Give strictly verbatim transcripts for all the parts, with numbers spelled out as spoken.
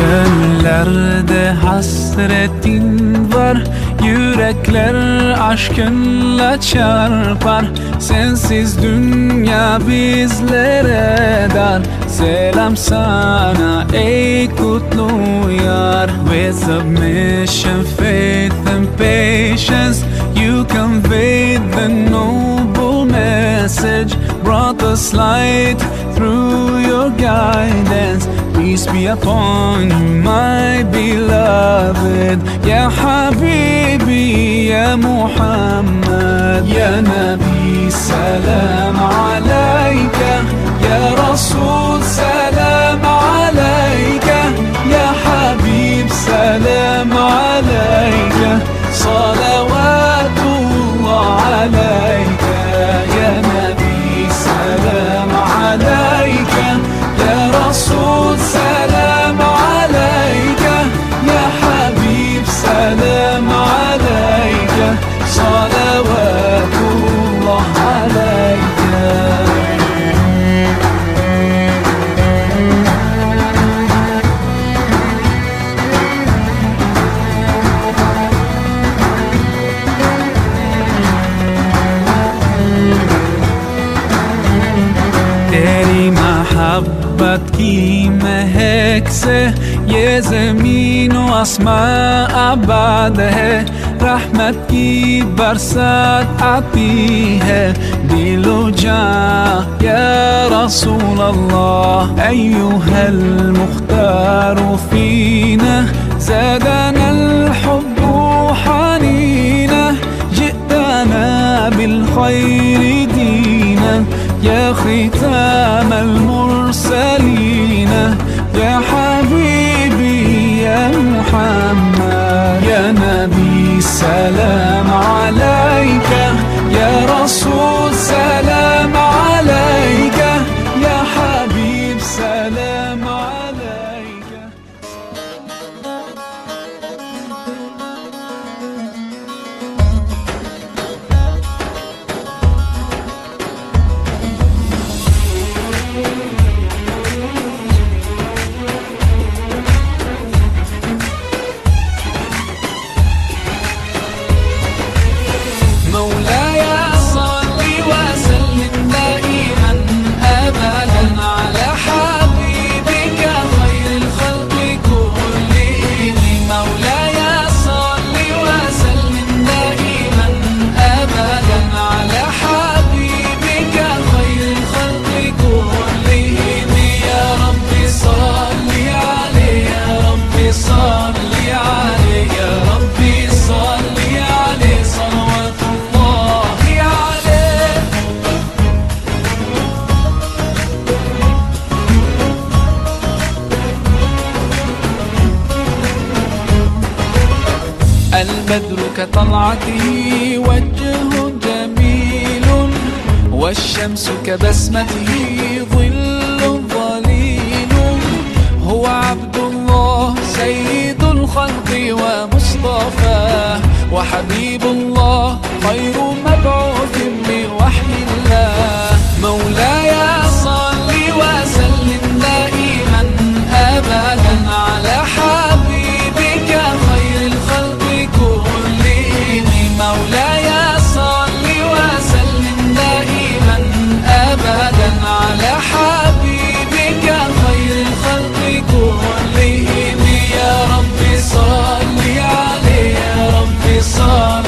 Гёнгюллерде гьасретинг бар, юреклер ашкъынла чарпар. Сенсиз дюнья бизлеге дар. Салам сана, эй къутлу яр. With submission, faith and patience, you conveyed the noble message, brought us light through your guidance. Peace be upon you, my beloved. يا حبيبي يا محمد، يا نبي سلام عليك، يا رسول سلام عليك، يا حبيب سلام عليك، صلوات الله عليك. يا نبي سلام عليك، يا رسول سلام عليك، يا حبيب سلام عليك، صلوات الله عليك. تیری محبت کی مہک سے یہ زمین و آسمان آباد ہے، رحمت کی برسات آتی ہے دل و جاں. يا رسول الله، أيها المختار فينا، زادنا الحب حنينا، جئتنا بالخير دينا، يا ختام المرسلين، يا حبيبي يا محمد، يا نبي سلام عليك، يا رسول سلام عليك، يا حبيب سلام عليك. مولاي صل وسلم دائما أبدا على حبيبك خير الخلق كلهم. مولاي صل وسلم دائما أبدا على حبيبك خير الخلق كلهم. يا رب صل عليه، يا رب صل عليه، يا رب صل عليه، صلوات الله عليه. البدر كطلعته وجه جميل، والشمس كبسمته ظل ظليل. هو عبد الله سيد الخلق ومصطفاه، وحبيب الله خير مبعوث من وحي الله. مولاي صل وسلم دائما أبدا على حبيبك خير الخلق كلهم. مولاي صل وسلم دائما أبدا على حبيبك خير الخلق كلهم. يا رب صل عليه، يا رب صل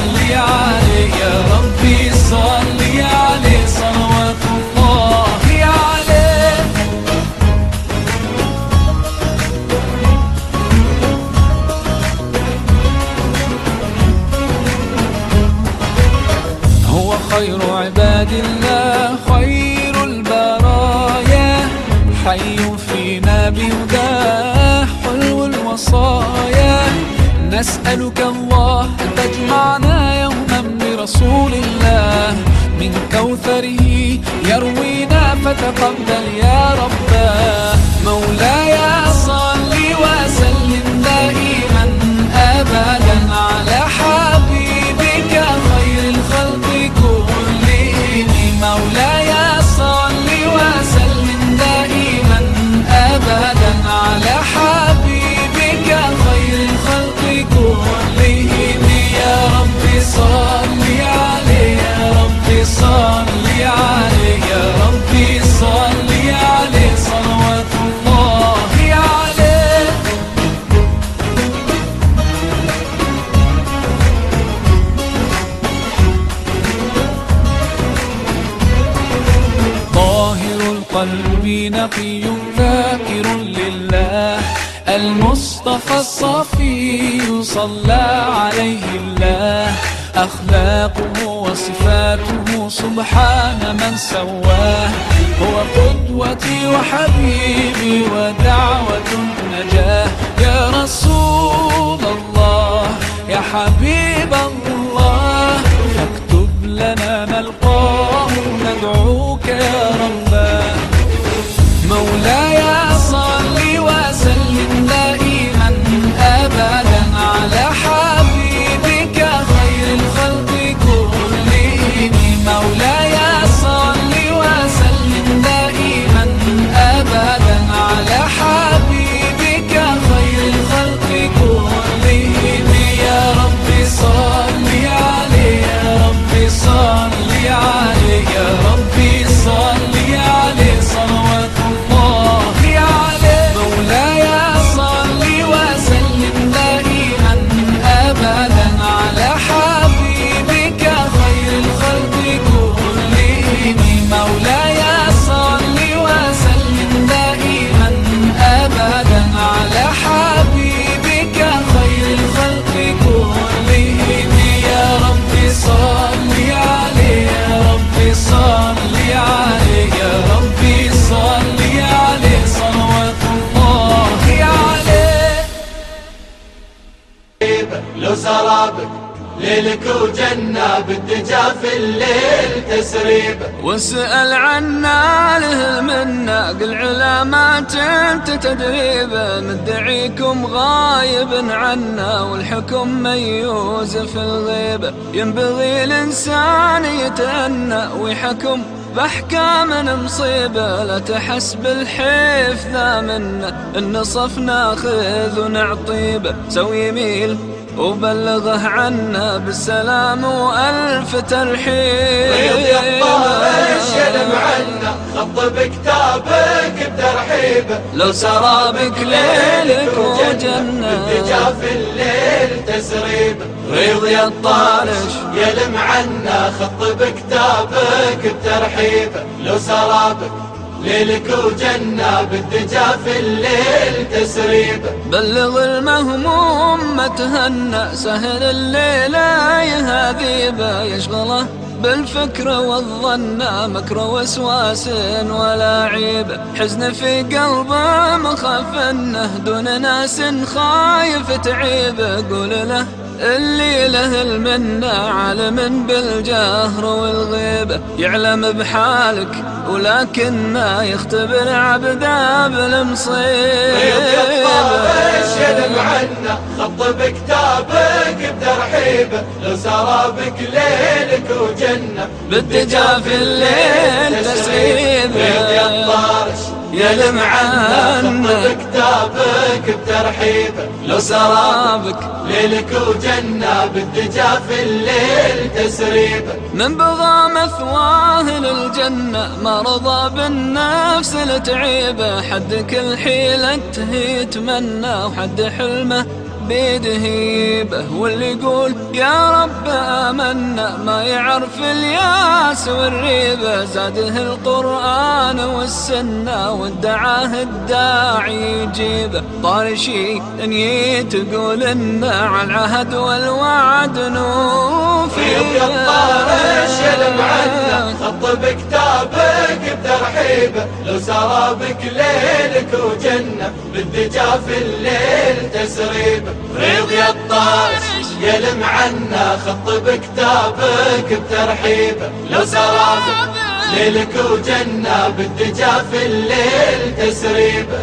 عليه، يا رب صل عليه، صلوات الله عليه. هو خير عباد الله، خير البرايا، حي فينا بهداه حلو الوصايا. نسألك الله أن تجمعنا يوما برسول الله، من كوثره يروينا فتقبل يا رب. مولاي صل وسلم دائما أبدا على حبيبك خير الخلق كلهم. مولاي صل وسلم دائما أبدا على حبيبك نقي ذاكر لله، المصطفى الصفي صلى عليه الله. أخلاقه وصفاته سبحان من سواه، هو قدوتي وحبيبي ودعوة النجاة. يا رسول الله، يا حبيب الله، فاكتب لنا نلقاه ندعوك يا رباه. مولاي صل وسلم دائما أبدا على حبيبك خير الخلق كلهم. مولاي صل وسلم دائما أبدا على حبيبك خير الخلق كلهم. يا رب صل عليه، يا رب صل عليه، يا رب صل عليه، صلوات الله عليه. مولاي صل وسلم دائما أبدا على حبيبك خير الخلق كلهم. مولاي صل وسلم دائما أبدا على حبيبك خير الخلق كلهم. يا رب صل عليه، يا رب صل عليه، يا رب صل عليه، صلوات الله عليه. لو سرابك ليلك وجنة، بالدجى في الليل تسريبة. واسأل عنا أهل منا، قل علامات انت تدريبة. مدعيكم غايب عنا، والحكم ميوز في الغيبة. ينبغي الإنسان يتأنى ويحكم بأحكام مصيبة، لا تحس بالحيف ذا منا، النصف ناخذ ونعطيبه. سوي يميل وبلغه عنا بالسلام وألف ترحيب. ريض يا الطارش يا المعنى، خط بكتابك بترحيبه. لو سرابك ليلك وجنة، بالدجى في الليل تسريبه. ريض يا الطارش يا المعنى، خط بكتابك بترحيبه. لو سرابك ليلك وجنة، بالدجى في الليل تسريبه. بلغ المهموم ما تهنى، سهل الليلة يهذيبه. يشغله بالفكر والظن، مكر وسواس ولا عيب. حزن في قلبه مخفنه، دون ناس خايف تعيبه. قول له اللي له المنة، عالم بالجهر والغيبة، يعلم بحالك ولكنه يختبر عبده بالمصيبة. ريض يا الطارش يا المعنى، خط بكتابك بترحيبه. لو سرابك ليلك وجنة، بالدجى في الليل تسريبه. ريض يا الطارش يا المعنى، خط بكتابك بترحيبه. لو سرابك ليلك وجنة، بالدجى في الليل تسريبه. من بغى مثواه للجنة، ما رضى بالنفس لتعيبه. حد كل حيلته يتمنى، وحد حلمه بيده هيبه. واللي يقول يا رب آمنا، ما يعرف الياس والريبة. زاده القرآن والسنة، وادعاه الداعي يجيبه. طارشي نيت تقول إن على العهد والوعد نوفي. ريض يا الطارش يا المعنى، خط بكتابك بترحيبه. لو سرابك ليلك وجنة، بالدجى في الليل تسريبه. ريض يا الطارش يا المعنى، خط بكتابك بترحيبه. لو سرابك ليلك وجنة، بالدجى في الليل تسريبه.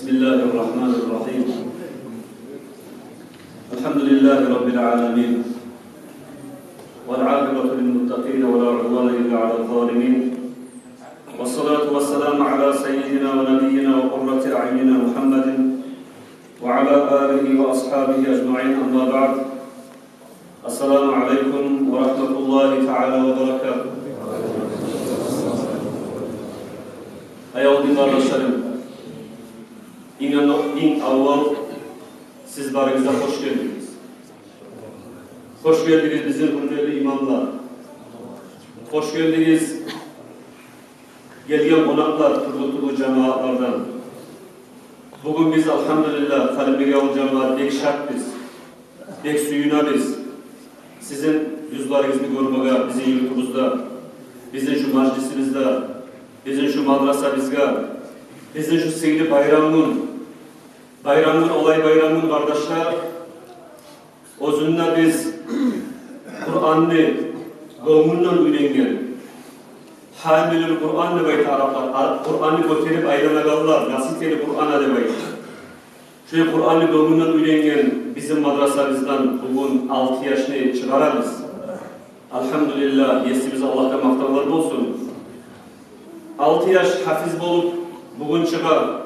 بسم الله الرحمن الرحيم. الحمد لله رب العالمين. والعاقبة للمتقين ولا عدوان إلا على الظالمين. والصلاة والسلام على سيدنا ونبينا وقرة أعيننا محمد وعلى آله وأصحابه أجمعين. أما بعد. السلام عليكم ورحمة الله تعالى وبركاته. Аявлу дин къардашларым, инг, инг аввал сиз барыгъыз да хош гелдигиз. Хош гелдигиз, бизин гьюрметли имамлар. Хош гелдигиз, гелген къонакълар тюрлю-тюрлю жамаатлардан. Бугюн биз, алгьамдулиллагь, Халимбекавул жамаат, бек шатбыз, бек сююнебиз сизин юзлеригизни гёрмеге бизин юртубузда, бизин шу мажлисибизде, бизин шу мадрасабызгъа, бизин шу сыйлы байрам гюн. Байрам гюн, олай байрам гюн, къардашлар, оьзюнде биз Къуранны гёнгюнден уьйренген, гьамилул Къуран деп айта араплар, ар-, Къуранны гётерип айланагъанлар, носители Къурана деп айта. Шолай Къуранны гёнгюнден уьйренген бизин мадрасабыздан бугюн алты яшны чыгъарабыз. Алгьамдулиллагь, Есибиз Аллагьгъа макътавлар болсун. Алты яш гьафиз болуп бугюн чыгъа.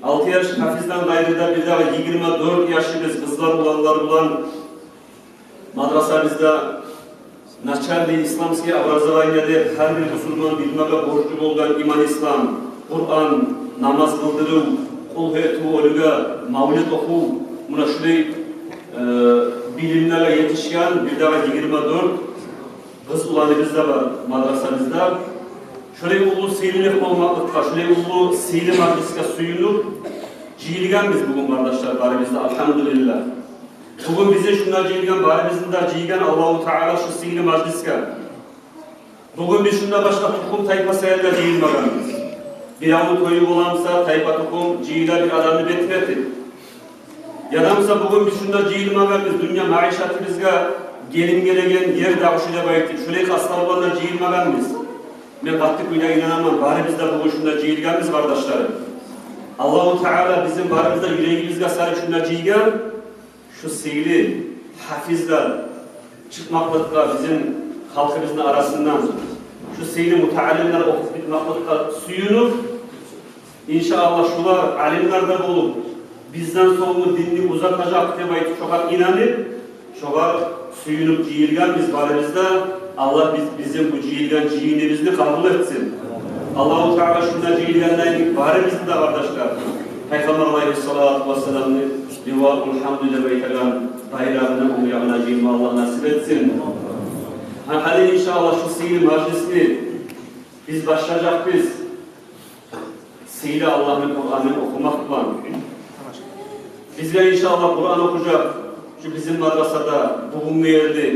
Алты яш гьафизлерден къайры да бирдагъы йигирма дёрт яшыбыз къызлар, уланлар булан мадрасабызда начальный исламский образование деп, гьар бир бусурман билмеге борчлу болгъан иман, ислам, Къуран, намаз къылдырыв, къулгьу этив, оьлюге мавлет охув, муна шулай, э, билимлеге етишген бирдагъы йигирма дёрт къыз уланыбыз да бар мадрасабызда. Шолай уллу сыйлылыкъ болмакълыкъгъа, шолай уллу сыйлы мажлисге сююнюп жыйылгъанбыз бугюн, къардашлар, барыбыз да, алгьамдулиллагь. Бугюн бизин шунда жыйылгъан, барыбызны да жыйгъан Аллагьу Таала шу сыйлы мажлисге. Бугюн биз шунда башгъа тухум-тайпа саялы да жыйылмагъанбыз. Биревню тою боламса, тайпа-тухум жыйыла бир адамны бетине этип. Ядамса бугюн биз шунда жыйылмагъанбыз дюнья маишатыбызгъа гелим гелеген ер дагъы шу деп айтып, шулай къастлар булан да жыйылмагъанбыз. Мен къатты кюйде инанаман, барыбыз да бугюн шунда жыйылгъанбыз, къардашларым. Аллагьу Таала бизин барыбызны да юрегибизге салып шунда жыйгъан. Шу сыйлы гьафизлер чыкъмакълыкъгъа бизин халкъыбызны арасындан, шу сыйлы мутаалимлер охуп битмакълыкъгъа сююнюп, иншааллагь, шулар алимлер де болуп, бизден сонггъу динни узатажакъ деп айтып, шогъар инанып, шогъар сююнюп жыйылгъанбыз барыбыз да. Аллагь биз, бизин бу жыйылгъан жыйыныбызны къабул этсин. Аллагьу Таала шунда жыйылгъанлайын барыбызны да, къардашлар, Пайхаммар алайгьиссалату вассаламны ливаул гьамди деп айтагъан байрагъына, уьягъына жыйылма Аллагь насип этсин. Гьа, гьали, иншааллагь, шу сыйлы мажлисни биз башлажакъбыз сыйлы Аллагьны Къуранын охумакъ булан. Бизге, иншааллагь, Къуран охужакъ шу бизин мадрасада бугюнге ерли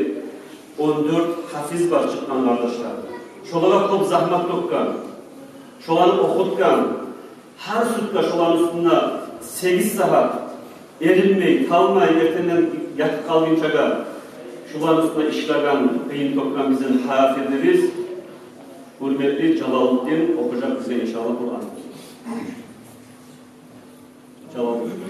он дёрт гьафиз бар чыкъгъан, къардашлар. Шолагъа кёп загьмат тёкген, шоланы охутгъан, гьар сутка шоланы уьстюнде сегиз сагьат эринмей, талмай, эртенден ятып къалгъынчагъа шоланы уьстюнде ишлеген, къыйын тёкген бизин гьафизибиз, гьюрметли Жалалутдин охужакъ бизге, иншааллагь, Къуран. Жалалутдин.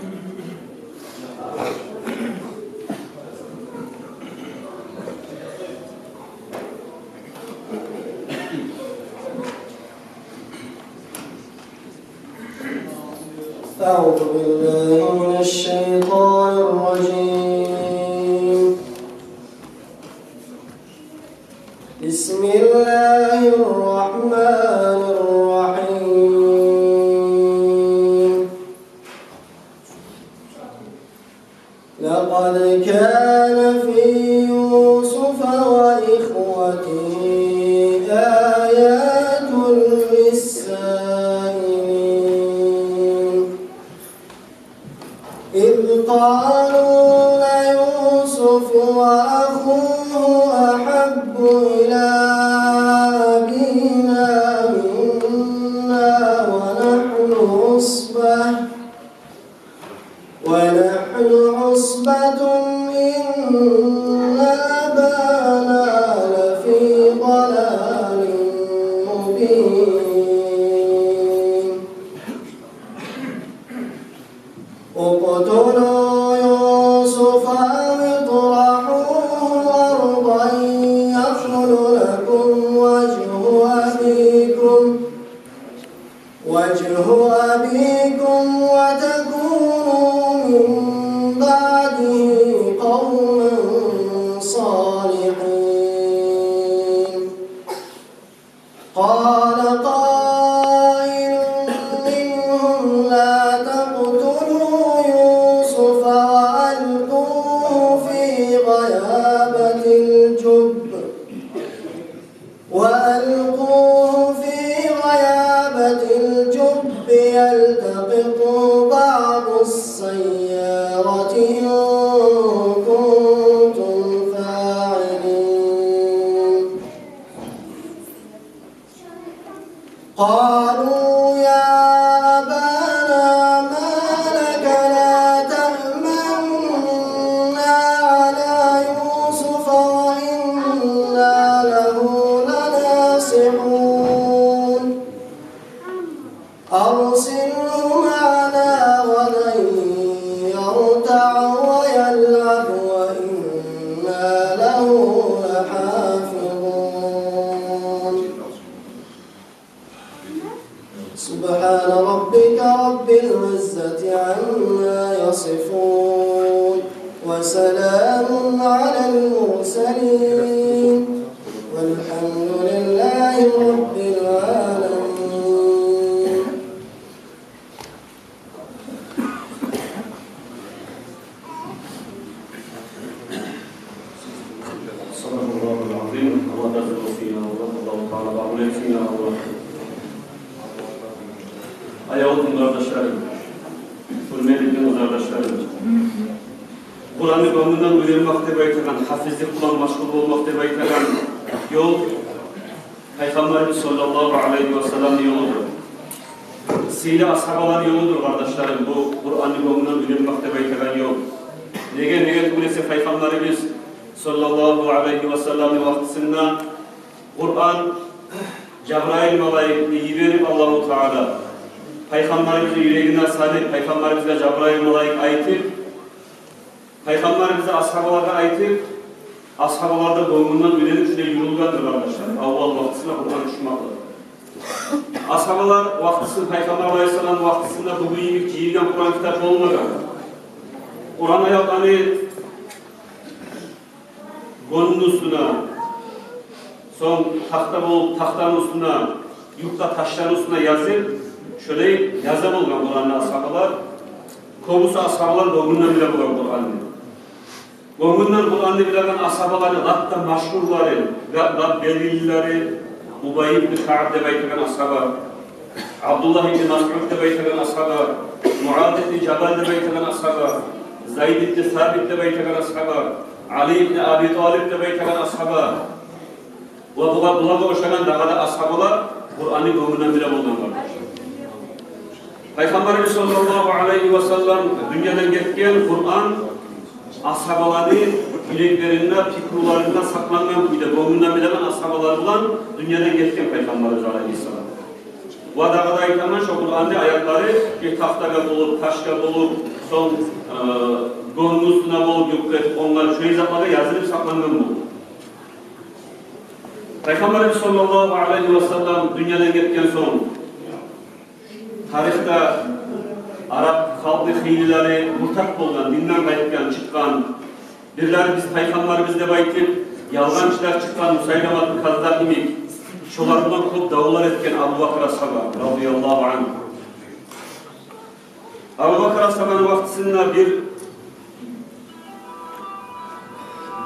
أعوذ بالله من الشيطان الرجيم. بسم الله الرحمن الرحيم. لقد كان في يوسف وإخوته آيات للسائلين. إذ قالوا ليوسف وأخوه أحب إلى أبينا منا ونحن عصبة، ونحن عصبة إن أبانا لفي ضلال مبين. اقتلوا يوسف أو اطرحوه أرضا يخل لكم وجه أبيكم، وجه أبيكم وتكونوا من بعده قوما صالحين. قال قائل منهم لا تقتلوا يوسف وألقوه في غيابة الجب، وألقوه في غيابة الجب يلتقطه بعض السيارة إن كنتم فاعلين. قالوا يا أبانا ما لك لا تأمنا على يوسف وإنا له لناصحون. أرسله معنا غدا يرتع ويلعب وإنا له لحافظون. سبحان ربك رب العزة عما يصفون. وسلام على المرسلين. والحمد لله رب العالمين. صدق الله العظيم. Аллагь рази болсун, я Аллагь. Аллагьу Таала къабул этсин, я Аллагь. Аявлу дин къардашларым, гьюрметли дин къардашларым. Къуранны гёнгюнден уьйренмек деп айтагъан, гьафизлик булан машгъул болмакъ деп айтагъан ёл Пайхаммарыбыз саллаллагьу алайгьи ва салламны ёлудур. Сыйлы асгьабаланы ёлудур, къардашларым, бу Къуранны гёнгюнден уьйренмек деп айтагъан ёл. Неге, неге тюгюл эсе Пайхаммарыбыз саллаллагьу алайгьи ва салламны вакътисинде Къуран Жабраил малайикни йиберип Аллагьу Таала, Пайхаммарыбызны юрегине салып, Пайхаммарыбызгъа Жабраил малайик айтып, Пайхаммарыбыз да асгьабалагъа айтып, асгьабалар да гёнгюнден уьйренип, шулай юрюлгендир, къардашлар. Аввал вакътисинде Къуран тюшмеклик. Асгьабалар вакътисинде, Пайхаммар алайгьиссалам вакътисинде бугюн йимик жыйылгъан Къуран китап болмагъан. Къуран аятланы гённю уьстюне, сонг тахта болуп, тахтаны уьстюне, юбка ташланы уьстюне язып, шолай яза болгъан Къуранны асгьабалар. Кёбюсю асгьабалар гёнгюнден биле болгъан Къуранны. Гёнгюнден Къуранны билеген асгьабаланы лап да машгьурлары, лап, лап белгилилери Убай ибн Кааб деп айтагъан асгьаба, Абдуллагь ибн Масъуд деп айтагъан асгьаба, Муаз ибн Жабал деп айтагъан асгьаба, Зайд ибн Сабит деп айтагъан асгьаба, Али ибн Аби Талиб деп айтагъан асгьаба ва була-, булагъа ошагъан дагъы да асгьабалар Къуранны гёнгюнден биле болгъанлар. Пайхаммарыбыз саллаллагьу алайгьи ва саллам дюньядан гетген, Къуран асгьабаланы юреклеринде, пикруларында сакълангъан кюйде, гёнгюнден билеген асгьабалар булан дюньядан гетген Пайхаммарыбыз алайгьиссалам. Ва дагъы да айтаман, шо Къуранны аятлары бир тахтагъа болуп, ташгъа болуп, сонг, э, гёнгню уьстюне болуп, юбка этип, онгар шо затларда язылып сакълангъан болду. Пайхаммарыбыз саллаллагьу алайгьи ва саллам дюньядан гетген сонг, тарихде араб халкъны хыйлылары муртат болгъан, динден къайтгъан, чыкъгъан. Бирлери биз пайхаммарбыз деп айтып, ялгъанчылар чыкъгъан, Мусайламатул Каззаб йимик. Шолар булан кёп давлар этген Абубакр асгьаба, разияллагьу ангьу. Абубакр асгьабаны вакътисинде бир,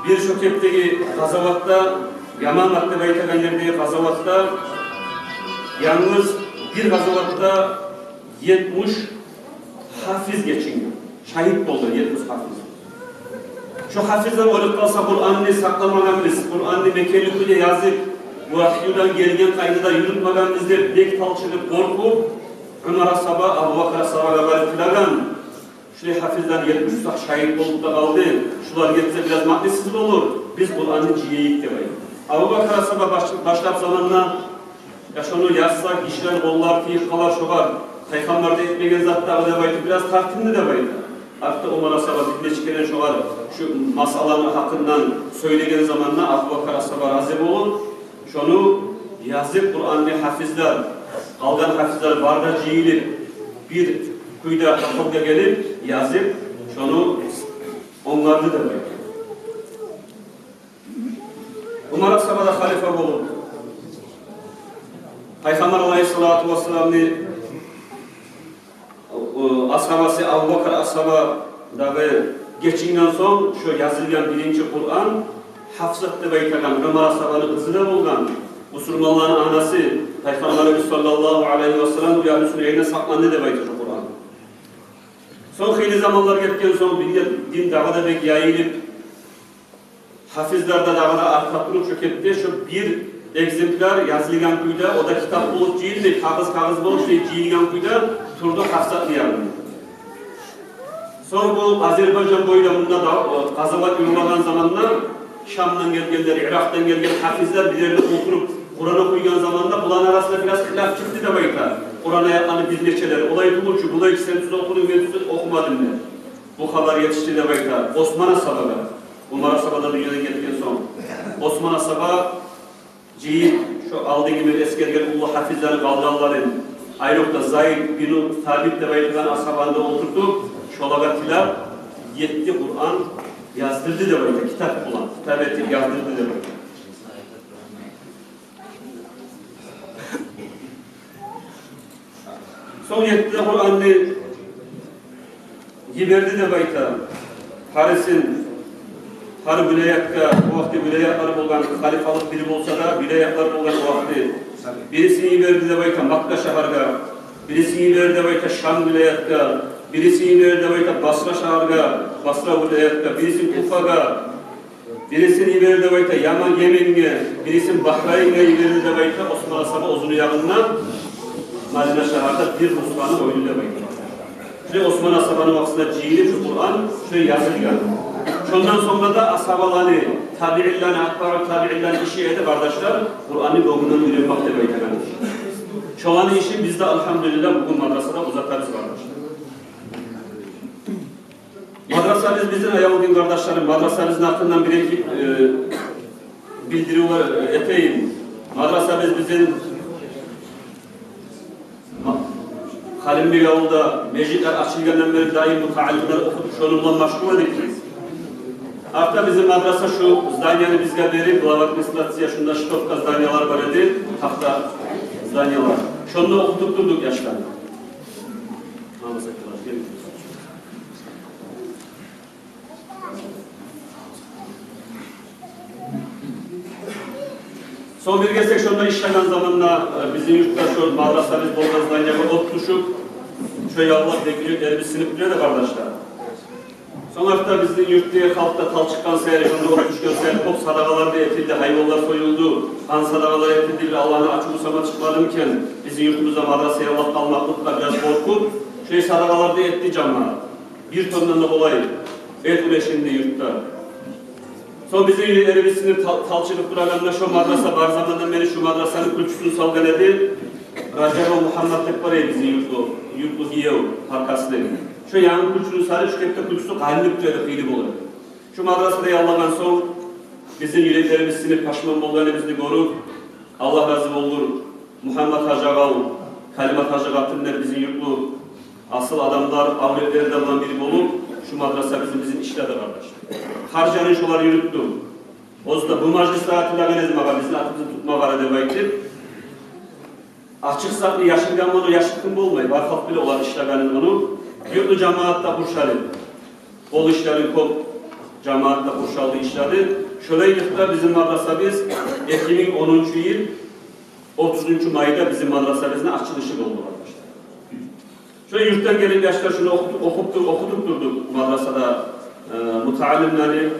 бир шо кепдеги къазаватда, Ямамат деп айтагъан ердеги къазаватда, янгыз бир къазаватда етмиш гьафиз гечинген. Шагьит болгъан етмиш гьафиз. Шо гьафизлер оьлюп къалса, Къуранны сакъламагъанбыз, Къуранны мекенли кюйде язып, вагьюдан гелген къайдада юрютмегенбиз деп, бек талчыгъып, къоркъуп, Умар асгьаба Абубакр асгьабагъа барып тилеген. Шулай гьафизлер етмиш гьафиз шагьит болуп да къалды. Шулар гетсе, бираз маънасыз болур. Биз Къуранны жыяйыкъ деп айтды. Абубакр асгьаба баш-, башлап заманда, я шону язса, гишилер къоллары тийип къалар шогъар, пайхаммар да этмеген зат дагъы деп айтып, бираз тартынды деп айтды. Артда Умар асгьаба бир нече керен шогъар шу масъаланы гьакъындан сёйлеген заманда Абубакар асгьаба рази болуп, шону язып Къуранны гьафизлер, къалгъан гьафизлер бары да жыйылып, бир кюйде гьакъылгъа гелип, язып, шону онгарды деп айта. Умар асгьаба да халифа болуп, Пайхаммар алайгьиссалату вассаламны, э, асгьабасы Абубакар асгьаба дагъы гечинген сонг, шо язылгъан биринчи Къуран Гьафсат деп айтагъан, Умар асгьабаны къызы да болгъан, бусурманланы анасы, Пайхаммарыбыз саллаллагьу алайгьи вассалам уягъны сюрегинде сакъланды деп айта шо Къуран. Сонг хыйлы заманлар гетген сонг, дин де, дин дагъы да бек яйылып, гьафизлер де дагъы да арта туруп, шо кепде шо бир экземпляр язылгъан кюйде, о да китап болуп жыйылмай, кагъыз-кагъыз болуп, шо жыйылгъан кюйде турду Гьафсатны янында. Сонг бу Азербайжан бойларында да, о, къазават юрюлеген заманда Шамдан гелгенлер, Иракъдан гелген гьафизлер бир ерде олтуруп Къуран охуйгъан заманда буланы арасында бираз хилаф чыкъды деп айта. Къуран аятланы бир нечелери, олай тюгюл чю, булай кисен тюз охудунг, мен тюз охумадым деп. Бу хабар етишди деп айта Осман асгьабагъа. Умар асгьаба да дюньядан гетген сонг, Осман асгьаба жыйып, шо алдынгы мен эсгерген уллу гьафизлени къалгъанларын, айрокъда Зайд бин Сабит деп айтылгъан асгьабаны да олтуртуп, шолагъа тилеп, етти Къуран яздырды деп айта, китап булан, китап этип яздырды деп айта. Сонг етти де Къуранны йиберди деп айта. Гьарисин, гьар вилаятгъа, о вакъти вилаятлар болгъан, халифалыкъ бир болса да, вилаятлар болгъан о вакъти. Бирисин йиберди деп айта Макка шагьаргъа, бирисин йиберди деп айта Шам вилаятгъа, бирисин йиберди деп айта Басра шагьаргъа, Басра вилаятгъа, бирисин Куфагъа, бирисин йиберди деп айта Яман, Йеменге, бирисин Бахрайнге йиберди деп айта Осман асгьаба оьзюню ягъындан. Мадина шагьарда бир нусханы къойду деп айта. Шо Осман асгьабаны вакътисинде жыйылып шо Къуран шо язылгъан. Шондан сонг да асгьабаланы, табиинлени, атбаъу табиинлени иши эди, къардашлар, Къуранны гёнгюнден уьйренмек деп айтагъан иш. Шоланы ишин биз де, альгьамдулиллагь, бугюн мадрасада узатабыз, къардашлар. Мадрасабыз бизин, аявлу дин къардашларым, мадрасабызны гьакъындан бир-эки, э, билдирив, э, этейим. Мадрасабыз бизин Халимбекавулда межитлер ачылгъандан берли дайым мутаалимлер охутуп, шону булан машгъул эдик биз. Артда бизин мадраса шу зданияны бизге берип, глава администрация, шунда штопка зданиялар бар эди, тахта зданиялар. Шонда охутуп турдукъ яшланы. Сонг бир гесек шонда ишлеген заманда, э, бизин юртда шо мадрасабыз болгъан зданиягъа от тюшюп, шо яллап бек юрт эрибип сынып тура эди, къардашлар. Сонг артда бизин юртда халкъ да талчыкъгъан сайын, шонда от тюшген сайын кёп садагъалар да этилди, гьайванлар союлду, къан садагъалар этилди, бир Аллагьны ачуву сама чыкъмады микен, бизин юртубузда мадраса яллап къалмакълыкъгъа бираз къоркъуп, шо садагъалар да этди жамаат. Бир тонндан да къолай эт уьлешинди юртда. Сонг бизин юрт эрибип сынып тал-, талчыгъып турагъанда, шо мадраса бар замандан берли шо мадрасаны кюлчюсюн салгъан эди Ражабов Мугьаммат деп бар эди бизин юртлу, юртлу гиев, Таркаслы. Шо янгы кюлчюсюн салып, шо кепде кюлчюсю къайнап тура эди, къыйны бола эди. Шо мадрасада яллагъан сонг, бизин юреклерибиз сынып, пашман болгъаныбызны гёрюп, Аллагь рази болгъур, Мугьаммат-гьажи агъав, Калимат-гьажи къатын деп бизин юртлу асыл адамлар, авлетлери де булан бир болуп, шо мадрасабызны бизин ишледи, къардаш. Гьар жанын шолар юрютдю. Оьзю де бу мажлисде тилеген эди магъа, бизин атыбызны тутма къара деп айтып. Ачыкъ затны яшыргъан болуп, яшыртгъын болмай, бар халкъ биле олар ишлегенин ону. Юртлу жамаат да къуршалып, къол ишлери кёп, жамаат да къуршалды, ишледи. Шолайлыкъда бизин мадрасабыз эки минг онунчу йыл отузунчу майда бизин мадрасабызны ачылышы болду, къардашлар. Шо юртдан гелип яшлар шуну охутуп, охутуп тур-, охутуп турдукъ мадрасада, э, мутаалимлени.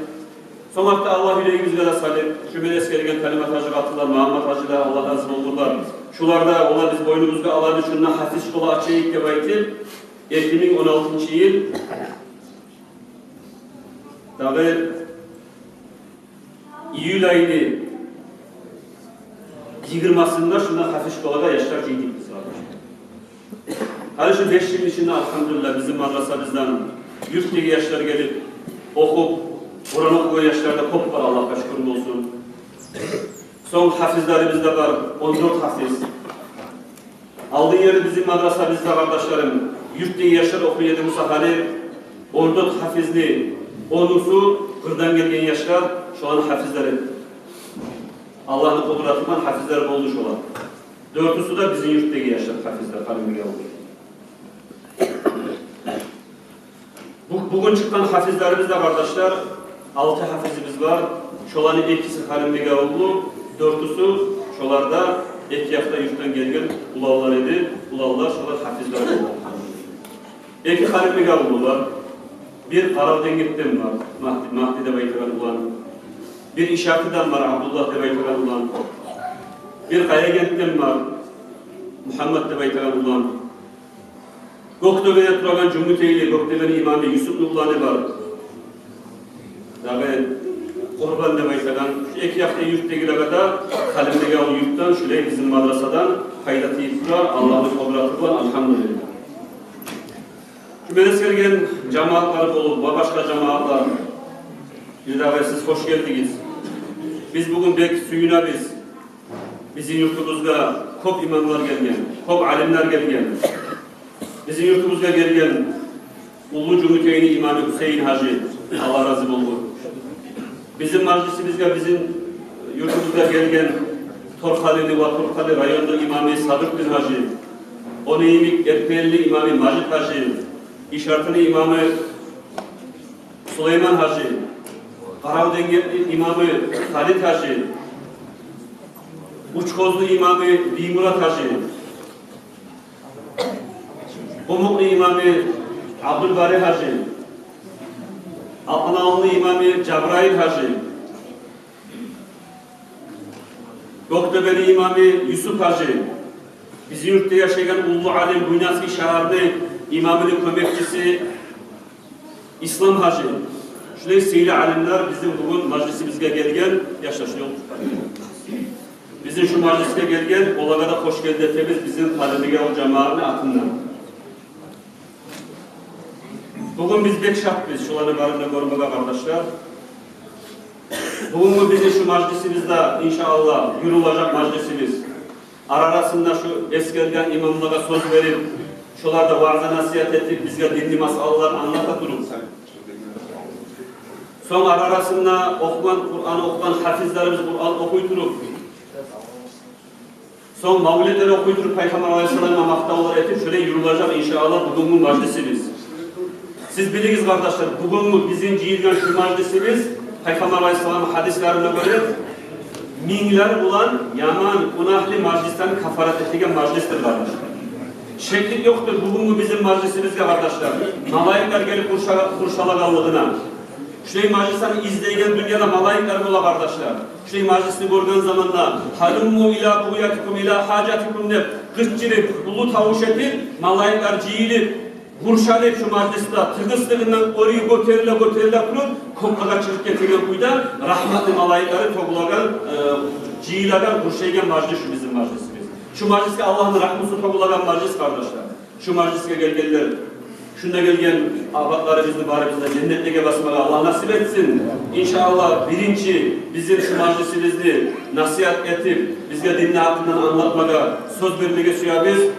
Сонг артда Аллагь юрегибизге де салып, шо мен эсгерген Калимат-гьажи къатынлар, Магьаммат-гьажи да, Аллагь рази болгъурлар. Шолар да, олар биз бойнубузгъа алабыз, шунда гьафиз школа ачайыкъ деп айтып, эки минг он алтынчы йыл дагъы июль айны йигирмасында шунда гьафиз школагъа яшлар жыйдыкъ биз, къардаш. Гьали шу беш йылны ичинде, альгьамдулиллагь, бизин мадрасабыздан Юртдагъы яшлар гелип охуп, Къуран охугъан яшлар да кёп бар, Аллагьгъа шюкюр болсун. Сонг гьафизлерибиз де бар, он дёрт гьафиз. Алдын ери бизин мадрасабызда, къардашларым, юртдагъы яшлар охуй эди буса, гьали он дёрт гьафизни онусу къырдан гелген яшлар, шоланы гьафизлери. Аллагьны къудраты булан гьафизлер болду шолар. Дёртюсю де бизин юртдагъы яшлар, гьафизлер, Халимбекавулну. Бу-, бугюн чыкъгъан гьафизлерибиз де, къардашлар, алты гьафизибиз бар. Шоланы экиси Халимбекавуллу, дёртюсю шолар да эки якъда юртдан гелген уланлар эди. Уланлар шолар гьафизлер болгъан. Эки Халимбекавуллу бар. Бир Къаравденгентден бар, Магьди, Магьди деп айтагъан улан. Бир Ишартыдан бар, Абдуллагь деп айтагъан улан. Бир Къаягентден бар, Мугьаммат деп айтагъан улан. Гёктёбеде турагъан Жюнгютейли, Гёктёбени имамы Юсупну уланы бар. Дагъы Къурбан деп айтагъан, шу эки якъда юртдагъылар да Халимбекавул юртдан, шулай бизин мадрасадан пайда тийип тура, Аллагьны къудраты булан, альгьамдулиллагь. Шу мени эсгерген жамиятлар болуп ва башгъа жамиятлар, бир дагъы сиз хош гелдигиз. Биз бугюн бек сююнебиз. Бизин юртубузгъа кёп имамлар гелген, кёп алимлер гелген. Бизин юртубузгъа гелген уллу Жюнгютейни имамы Гьюсейин-гьажи, Аллагь рази болгъур. Бизин мажлисибизге, бизин юртубузгъа гелген Торкъалини ва Торкъали районну имамы Садрутдин-гьажи, ону йимик Эрпелини имамы Мажит-гьажи, Ишартыны имамы Сулейман-гьажи, Къаравденгентни имамы Халит-гьажи, Учкъозну имамы Биймурат-гьажи, Къумукъну имамы Абдулбари-гьажи, Алкъанавулну имамы Жабрайыл-гьажи, Гёктёбени имамы Юсуп-гьажи, бизин юртда яшайгъан уллу алим, Буйнакск шагьарны имамыны кёмекчиси Ислам-гьажи. Шулай сыйлы алимлер бизин бугюн мажлисибизге гелген, яшлар, шулай олтуруп къалыгъыз. Бизин шу мажлисге гелген, олагъа да хош гелди этебиз бизин Халимбекавул жамиятны атындан. Бугюн биз бек шатбыз шуланы барын да гёрмеге, къардашлар. Бугюнгю бизин шу мажлисибиз де, иншааллагь, юрюлежек мажлисибиз. Ара-арасында шу эсгерген имамлагъа сёз берип, шолар да ваъза-насигьат этип, бизге динни масъалалар англата туруп, сонг ара-арасында охугъан, Къуран охугъан гьафизлерибиз Къуран охуй туруп, сонг мавлетлер охуй туруп, Пайхаммар алайгьиссаламгъа макътавлар этип, шолай юрюлежек, иншааллагь, бугюнгю мажлисибиз. Сиз билигиз, къардашлар, бугюнгю бизин жыйылгъан шу мажлисибиз, Пайхаммар алайгьиссаламны гьадислерине гёре, минглер булан яман, гюнагьлы мажлислени каффарат этеген мажлисдир, къардашлар. Шеклик ёкъдур бугюнгю бизин мажлисибизге, къардашлар, малайиклер гелип къурша-, къуршалагъанлыгъына. Шулай мажлислени излейген дюньяда малайиклер бола, къардашлар. Шулай мажлисни гёрген заманда: «Гьалумму ила бугьятикум, ила гьажатикум», — деп къычырып, уллу тавуш этип, малайиклер жыйылып, къуршалып, шу мажлисде тыгъыслыгъындан оьрге гётериле-гётериле туруп, кёклеге чыгъып гетеген кюйде рагьматны малайиклери тёгюлеген, э, жыйылагъан, къуршайгъан мажлис шу бизин мажлисибиз. Шу мажлисге Аллагьны рагьмусу тёгюлеген мажлис, къардашлар. Шу мажлисге гелгенлер, шунда гелген агъатларыбызны барыбызны да женнетлеге басмагъа Аллагь насип этсин. Иншааллагь, биринчи бизин шу мажлисибизни насигьат этип, бизге динни гьакъындан англатмагъа сёз бермеге сюебиз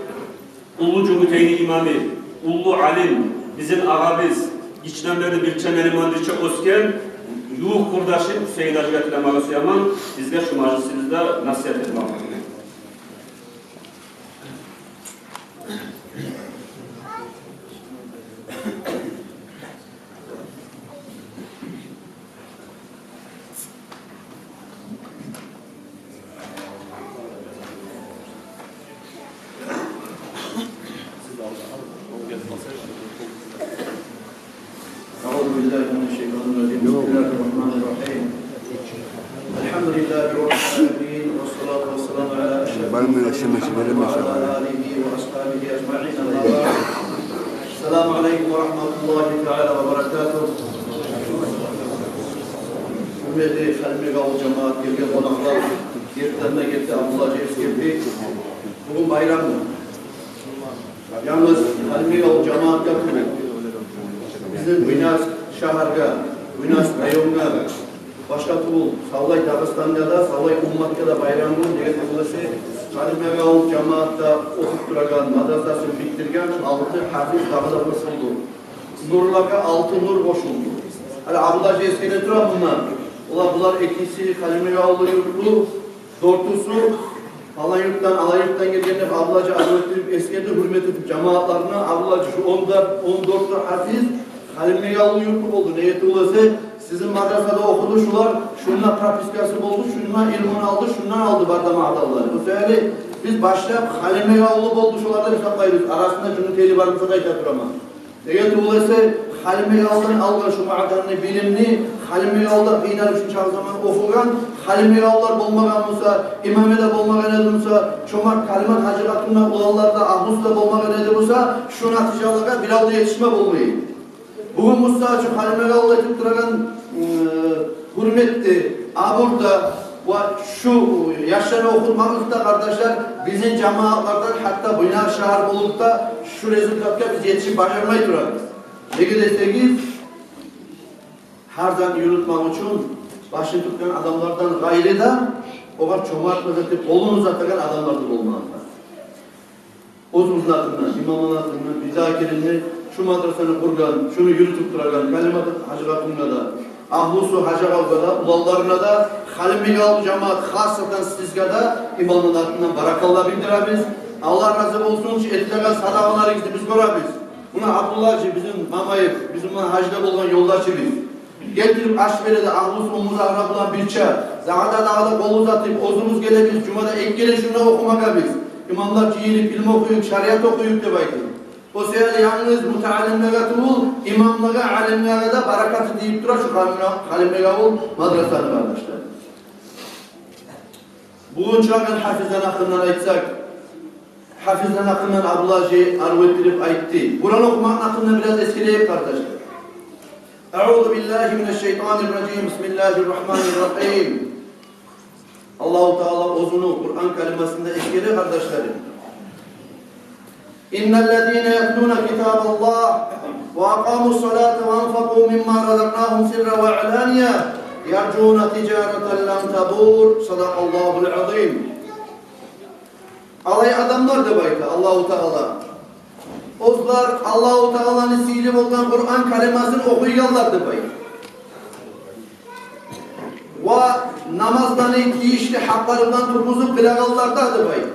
уллу Жюнгютейни имамы, уллу алим, бизин агъабыз, гиччиден берли бирче мени булан бирче оьсген ювукъ къурдашы Гьюсейин-гьажиге тилемеге сюемен, бизге шу мажлисибизде насигьат этмеге. أعوذ بالله من الشيطان الرجيم. بسم الله الرحمن الرحيم. الحمد لله رب العالمين، والصلاة والسلام على أشرف المرسلين محمد وعلى آله وأصحابه أجمعين. أما بعد. السلام عليكم ورحمة الله تعالى وبركاته. Гьюрметли Халимбекавул жамият, гелген къонакълар, Герти де гелди, Абдулгьажи гелди. Бугюн байрам. Янгыз Халимбекавул жамиятгъа тюгюл, биз Буйнакск шагьаргъа, Буйнакск районгъа, башгъа тюгюл, савлай Дагъыстангъа да, савлай умматгъа да байрам гюн, неге тюгюл эсе, Халимбекавул жамиятда охуп турагъан, мадрасасын битдирген алты гьафиз дагъы да къошулду. Нурлагъа алты нур къошулду. Гьали Абдулгьажи эсгере тура мунда. Олар, булар экиси Халимбекавулда юртлу, дёртюсю палан юртдан, алай юртдан гелген деп Абдулгьажи арив этдирип эсгерди, гьюрмет этип жамиятларына. Абдулгьажи, шу он дёрт, он дёрт де гьафиз Халимбекавул юртлу болду. Неге тюгюл эсе, сизин мадрасада охуду шулар, шунда пропискасы болду, шунда илмуну алды, шундан алды бары да маъдаллар. Бу саялы биз башлап Халимбекавуллу болду шулар деп гьисаплайбыз. Арасында жуну тели бар буса да айта тураман. Неге тюгюл эсе, Халимбекавулдан алгъан шу маъдалны, билимни, Халимбекавулда къыйналып шунчакъы заман охугъан, Халимбекавуллар болмагъан буса, Имаме де болмагъан эди буса, Чомарт, Калимат, Гьажи Къатунлар, уланлар да, Агьлусу да болмагъан эди буса, шу натижалагъа бирев де етишме болмай эди. Бугюн, мисал учун, Халимбекавулда этип турагъан, э, гьюрмет де, абур да ва шу яшланы охутмакълыкъ да, къардашлар, бизин жамиятлардан, гьатта Буйнакск шагьар болуп да, шу результатгъа биз етишип бажармай турабыз. Неге десегиз, гьар затны юрютмек учун башын тутгъан адамлардан къайры да, огъар чомартлыкъ этип, къолун узатагъан адамлар да болмагъан. Оьзюбюзню атындан, имамланы атындан, бир дагъы керен де шу мадрасаны къургъан, шуну юрютюп турагъан Калимат, Гьажи Къатунгъа да, Агьлусу, Гьажи агъагъа да, уланларына да, Халимбекавул жамият, хассатан сизге де имамланы атындан баракалла билдиребиз. Аллагь рази болсун, шу этилеген садагъаларыгъызны биз гёребиз. Муна Абдулгьажи, бизин Мамаев, бизин муна гьажда болгъан ёлдашыбыз. Гелтирип аш береди, Агьлусу Умму Загьра булан бирче. Дагъы да, дагъы да къол узатып, оьзюбюз гелебиз, жумада эки керен шунда охумагъа биз. Имамлар жыйылып, илму охуюкъ, шариат охуюкъ деп айтып. О саялы янгыз мутаалимлеге тюгюл, имамлагъа, алимлеге де баракаты тийип тура шу Халимбекавул мадрасаны, къардашлар. Бугюн чыгъагъан гьафизлени гьакъындан айтсакъ, гьафизлени гьакъындан Абдулгьажи арив этдирип айтды. Къуран охумакъны гьакъындан бираз эсгерейик, къардашлар. أعوذ بالله من الشيطان الرجيم. بسم الله الرحمن الرحيم. Аллагьу Таала оьзюню Къуран каламында эсгере, къардашларым. إن الذين يتلون كتاب الله وأقاموا الصلاة وأنفقوا مما رزقناهم سرا وعلانية يرجون تجارة لن تبور. صدق الله العظيم. Олай адамлар, деп айта Аллагьу Таала, оьзлер Аллагьу Тааланы сыйлы болгъан Къуран каламын охуйгъанлар, деп айта. Ва намазланы тийишли гьакъларындан тургъузуп къылагъанлар да, деп айта.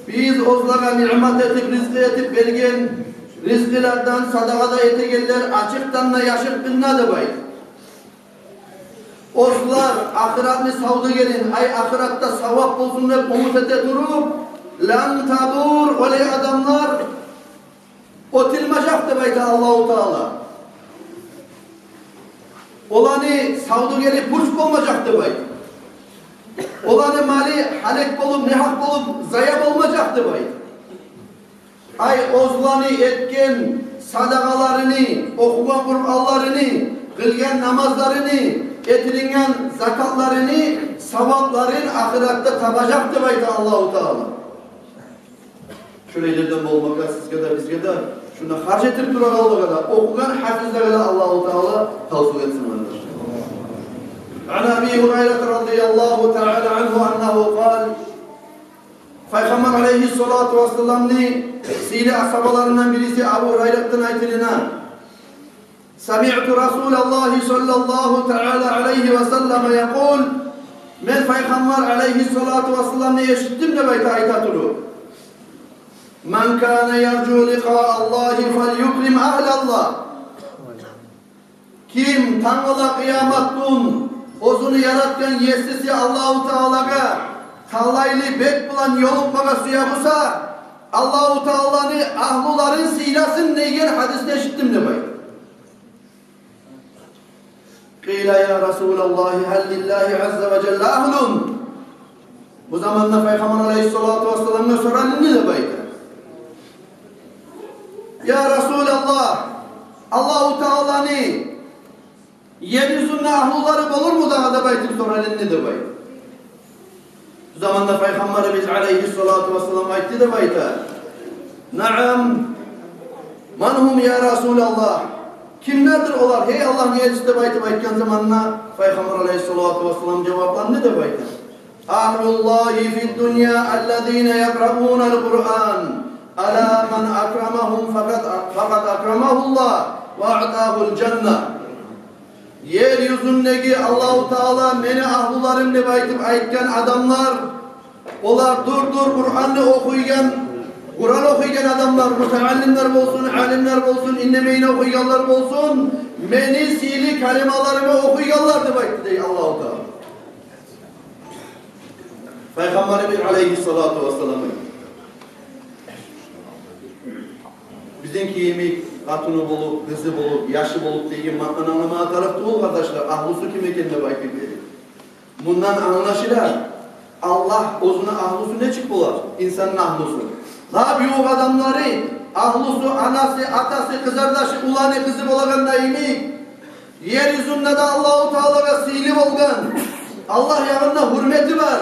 Биз оьзлеге ниъмат этип, ризкъы этип берген ризкъылардан садагъа да этегенлер, ачыкъдан да, яшыртгъындан да, деп айта. Оьзлер ахыратны савдюгерин, ай, ахыратда савап болсун деп умут эте туруп, лан табур, олай адамлар оьтюлмежек, деп айта Аллагьу Таала. Оланы савдюгери пуч болмажакъ, деп айта. Оланы малы гьалек болуп, негьакъ болуп, зая болмажакъ, деп айта. Ай, оьзлени этген садагъаларыны, охугъан Къуранларыны, къылгъан намазларыны, этилинген закатларыны савапларын ахыратда табажакъ, деп айта Аллагьу Таала. Шолайлардан болмагъа сизге де, бизге де, шунда харж этип турагъанлагъа да, охугъан гьафизлеге де Аллагьу Таала тавфикъ этсин, къардашлар. عن أبي هريرة رضي الله تعالى عنه أنه قال. Пайхаммар алайгьиссалату вассаламны сыйлы асгьабаларындан бириси Абу Гьурайратдан айтылына: سمعت رسول الله صلى الله تعالى عليه وسلم يقول. Мен Пайхаммар алайгьиссалату вассаламны эшитдим, деп айта, айта туруп: من كان يرجو لقاء الله فليكرم أهل الله. Ким тангала къыямат гюн оьзюню яратгъан Есиси Аллагьу Таалагъа талайлы бет булан ёлукъмагъа сюе буса, Аллагьу Тааланы агьлуларын сыйласын, деген гьадисни эшитдим, деп айта. قيل يا رسول الله هل لله عز وجل أهل؟ Бу заманда Пайхаммар алайгьиссалату вассаламгъа соралынды, деп айта. Я Расулаллагь, Аллагьу Тааланы ер юзюнде агьлулары болурму дагъы, деп айтып соралынды, деп айта. Бу заманда Пайхаммарыбыз алайгьиссалату вассалам айтды, деп айта: نعم. «Ман гьум, я Расулаллагь? Кимлердир олар, гьей Аллагьны элчиси?» — деп айтып айтгъан заманда, Пайхаммар алайгьиссалату вассалам жавапланды деп айта: «Агьлуллагьи фид-дунья аллазина якъраунал Къуръан. Ала ман акрамагьум факъад, факъад акрамагьуллагь ва аътагьул жанна». Ер юзюндеги Аллагьу Таала мени агьлуларым деп айтып айтгъан адамлар, олар дурдур Къуръанны охуйгъан, Къуръан охуйгъан адамлар, мутааллимлер болсун, алимлер болсун, иннемейин охуйгъанлар болсун, мени сыйлы калималарымны охуйгъанлар деп айтды дей Аллагьу Таала. Пайхаммарыбыз алайгьиссалату вассалам. Бизин кимик къатыны болуп, къызы болуп, яшы болуп деген маънаны англамагъа тарыкъ тюгюл, къардашлар, агьлусу ким экен деп айтып берип. Мундан англашыла, Аллагь оьзюню агьлусу нечик бола? Инсанны агьлусу. Лап ювукъ адамлары, агьлусу, анасы, атасы, къызардашы, уланы, къызы болагъанда йимик, ер юзюнде де Аллагьу Таалагъа сыйлы болгъан, Аллагь ягъында гьюрмети бар.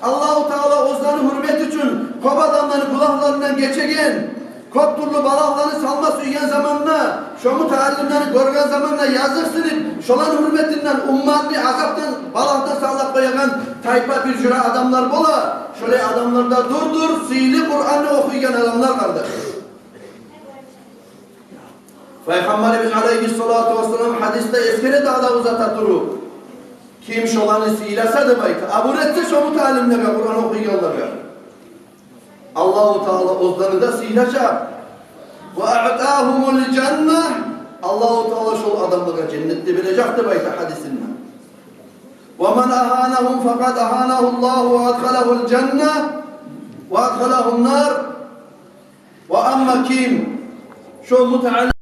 Аллагьу Таала оьзлени гьюрмети учун кёп адамланы гюнагьларындан гечеген, кёп тюрлю балагьланы салма сюйген заманда, шо мутааллимлени гёрген заманда языкъсынып, шоланы гьюрметинден умматны азапдан, балагьдан сакълап къоягъан тайпа бир жура адамлар бола. Шолай адамлар да дурдур сыйлы Къуръанны охуйгъан адамлар, къардаш. Пайхаммарыбыз алайгьиссалату вассалам гьадисде эсгере дагъы да узата туруп, ким шоланы сыйласа деп айта, абур этсе шо мутааллимлеге, Къуръан охуйгъанлагъа, Аллагьу Таала оьзлени де сыйлажакъ. Ва аътагьумул жанна, Аллагьу Таала шол адамлагъа женнет де бережек деп айта гьадисинде. Ва ман агьанагьум факъад агьанагьуллагьу ва адхалагьул жанна, ва адхалагьун нар. Ва амма ким шо мутааллим